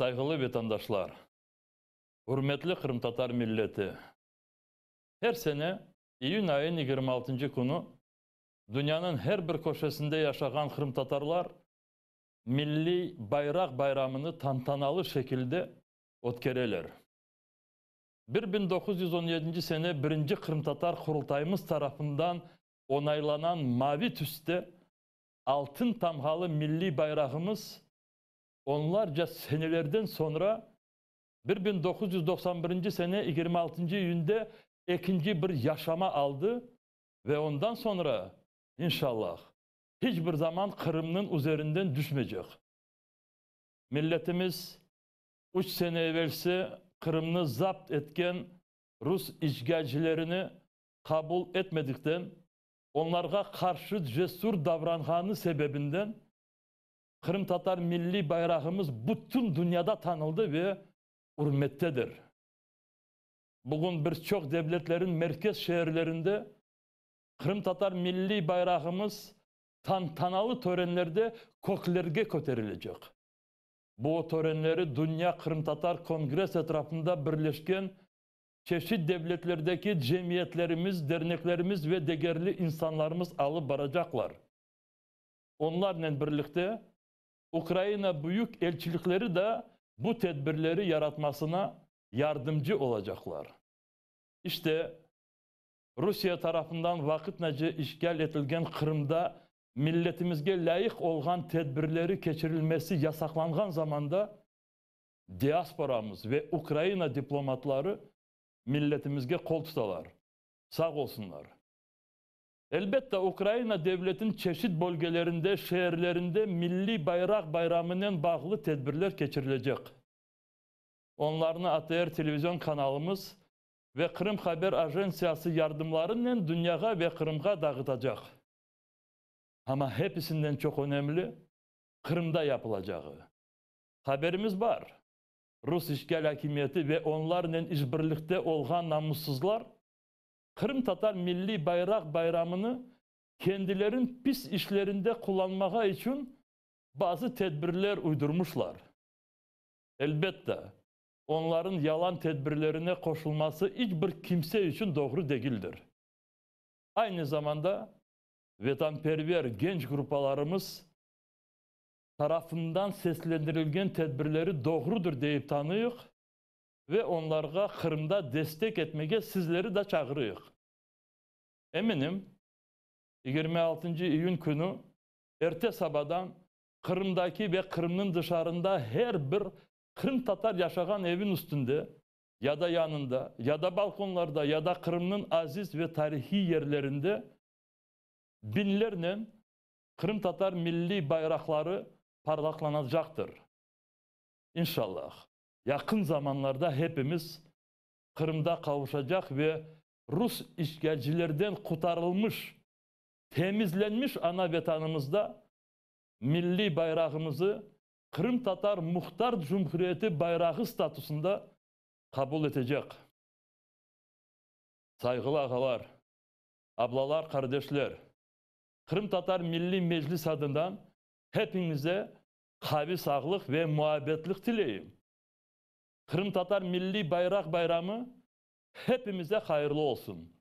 Sayğılı vetandaşlar, ürmetli qırımtatar milleti! Her sene iyün ayın 26-ncı künü dünyanıñ her bir köşesinde yaşağan qırımtatarlar Milliy bayraq bayramını tantanalı şekilde ötkereler. 1917 sene birinci qırımtatar Qurultayımız tarafından onaylanan mavi tüste altın tamğalı milliy bayrağımız onlarca senelerden soñra 1991 sene 26 iyünde ekinci bir yaşama aldı ve ondan soñra, inşallah, hiç bir zaman Qırımnıñ üzerinden düşmeycek. Milletimiz üç sene evelsi Qırımnı zapt etken rus işğalcilerini qabul etmedikten, onlarğa qarşı cesur davranğanı sebebinden qırımtatar milliy bayrağımız bütün dünyada tanıldı ve ürmettedir. Bugün bir çoq devletlerin merkez şeerlerinde qırımtatar milliy bayrağımız tantanalı törenlerde köklerge köterilecek. Bu törenleri Dünya Qırımtatar Kongress etrafında birleşken çeşit devletlerdeki cemiyetlerimiz, derneklerimiz ve degerli insanlarımız alıp baracaqlar. Onlarnen birlikte Ukraina büyük elçilikleri de bu tedbirleri yaratmasına yardımcı olacaqlar. İşte, Rusiye tarafından vaqıtnace işğal etilgen Qırımda milletimizge lâyıq olğan tedbirleri keçirilmesi yasaqlanğan zamanda diasporamız ve Ukraina diplomatları milletimizge qol tutalar. Sağ olsunlar. Elbette, Ukraina devletin çeşit bölgelerinde, şeerlerinde Milliy bayraq bayramınen bağlı tedbirler keçirilecek. Onlarnı ATR televizion kanalımız ve Qırım Haber Ajentsiyası yardımlarınen dünyağa ve Qırımğa dağıtacaq. Amma hepisinden çoq önemli, Qırımda yapılacağı. Haberimiz bar, rus işğal akimiyeti ve onlarnen işbirlikte olğan namussızlar qırımtatar milliy bayraq bayramını kendilerin pis işlerinde qullanmağa içün bazı tedbirler uydurmışlar. Elbette, onların yalan tedbirlerine qoşulması iç bir kimse içün doğru degildir. Aynı zamanda vetanperver genç gruppalarımız tarafından seslendirilgen tedbirleri doğrudır deyip tanıyıq ve onlarğa Qırımda destek etmege sizleri de çağırıyıq. Eminim, 26 iyün künü erte sabadan Qırımdaki ve Qırımnıñ dışarında her bir qırımtatar yaşağan evin üstünde ya da yanında, ya da balkonlarda, ya da Qırımnıñ aziz ve tarihiy yerlerinde biñlernen qırımtatar milliy bayraqları parlaqlanacaqtır. İnşallah, yaqın zamanlarda hepimiz Qırımda qavuşacaq ve rus işğalcilerden qutarılmış, temizlenmiş ana Vetanımızda milliy bayrağımızı Qırımtatar Muhtar Cumhuriyeti bayrağı statusında qabul etecek. Sayğılı ağalar, ablalar, qardeşler, Qırımtatar Milliy Meclis adından hepiñize qaviy sağlıq ve muabbetlik tileyim. Qırımtatar Milliy Bayraq Bayramı hepimize hayırlı olsun.